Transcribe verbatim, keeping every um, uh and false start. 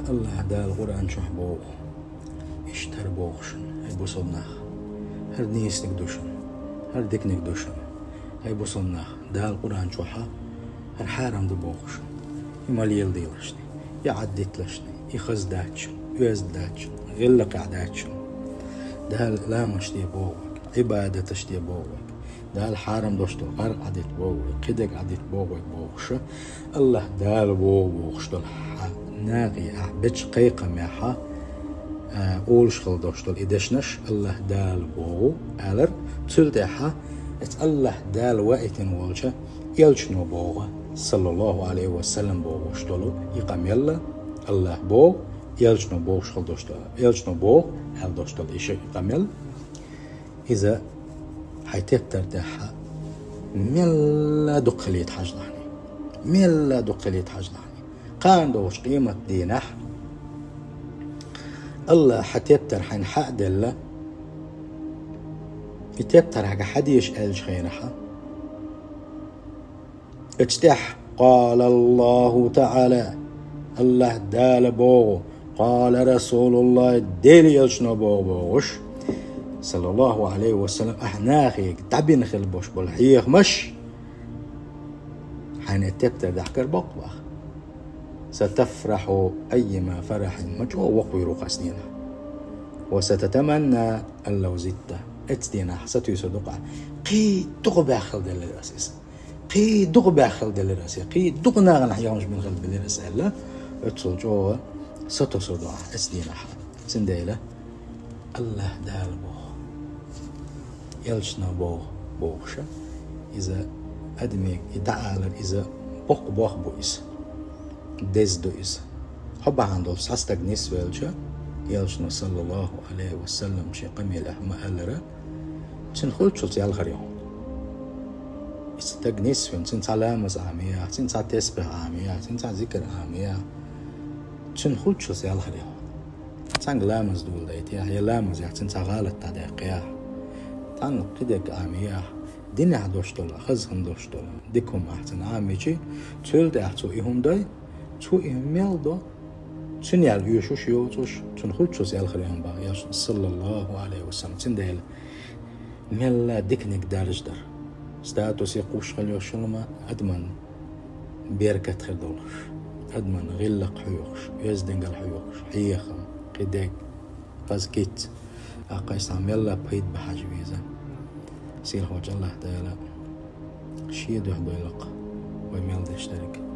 Аллахь Дала Къуръан чохь боху: «Иштта хӀара боху шуна, хӀай бусалба нах, хӀара нийсаниг ду шуна, хӀара диканиг ду шуна, хӀай бусалба нах, Дала Къуръан чохьа хӀара хьарам ду боху шуна, и ма леладелаш, и Ӏаддиталаш, и хаза дац шуна, оьзда дац шуна, гӀиллакхехь дац шуна. Дала ламаш де боху вайга, Ӏибадаташ де боху вайга, Дала хьарам долуш долу къаркъа Ӏадитта боху вайга, кхидерг Ӏадитта боху вайга», бохуша, Аллахь Дала боху бохуш долу хьан нахе ахь бечу кхайкхамехьа, а, олуш хила долуш долу и дешнаш, «Аллахь Дала боху», алар, цул тӀаьхьа, эца Аллахь Дала ваийтина волча элчано боху, саллаллаху алейхи ва саллям, бохуш долу и къамел, Аллахь боху, элчано бохуш хила долуш долу, элчано боху аьлла долуш долу и ши къамел, иза хьайн тептар тӀехь мелла дукха хилийта хьажалахь, мелла дукха хилийта хьажалахь. Кхана долчу къемат дийнахь Аллахь хьан тептар хьайна хьа а делла, и тептар хьайга хьадеша аьллачу хенахьа, эцу тӀехь: «Къала Аллаху Та'ала», Аллахь Дала боху, «къала Расулуллахи», Делан элчано боху бохуш, саллаллаху алейхи ва саллям, ахь нахега дӀабина хила болуш болу хьехамаш хьайна тептар дахкар боккху баха. «Сатафрахьу аййима фарахьин», ма чӀогӀа воккхавийр ву хьо цу дийнахь. «Ва сататаманна аллав зитта». Эцу дийнахь сатуьйсур ду-кх ахь: «Кхин дукха баьхна хила делира ас иза. Кхин дукха баьхна хила делира ас, я кхин дукха нахана хьехамаш бина хила делира ас», аьлла, оццул чӀогӀа сатосур ду ахь эцу дийнахь. Цундела Аллахь Дала боху, элчано боху бохуша, иза адамега и дӀаалар, иза боккха бохам бу иза. Деза ду иза. Хьо бахьана долуш цхьа стаг нисвелча, элчано, саллаллаху алейхи ва саллям, шен къамелехь ма-аллара, цуьнан хуьлуччалц ял хир ю хьуна. И стаг нисвина, цуьнан цхьа ламаз Ӏамаяхь, цуьнан цхьа тесбихь Ӏамаяхь, цуьнан цхьа зикр Ӏамаяхь, цуьнан хуьлуччалц ял хир ю хьуна. Цхьаьнга ламаз доладайтехь, я ламазехь цуьнан цхьа гӀалат дӀадаьккхехь, цхьаьнга кхидерг Ӏамаяхь, динехь долуш долу, хаза хӀума долуш долу дика хӀума ахь цуьнан Ӏамийчи, цул тӀаьхьа цо и хӀума дой, цо и хӀума мел до, цуьнан ял оьшуш йоцуш, цуьнан хуьлуччалц ял хир ю хьуна боху элчано, саллаллаху алейхи ва саллям. Цундела мелла диканиг даржадар, статусе кхуьуш хила йолуш хӀума адаман беркат хир долуш, адаман гӀиллакх хьоьхуш, оьздангалла хьоьхуш, хьехам, кхидерг, хаза кица, тӀаккха иза цхьа мелла пайда бан хьажа веза. Сийлахьчу Аллахь Дала шен дуьхьа дойла-кх вай мел деш дерг.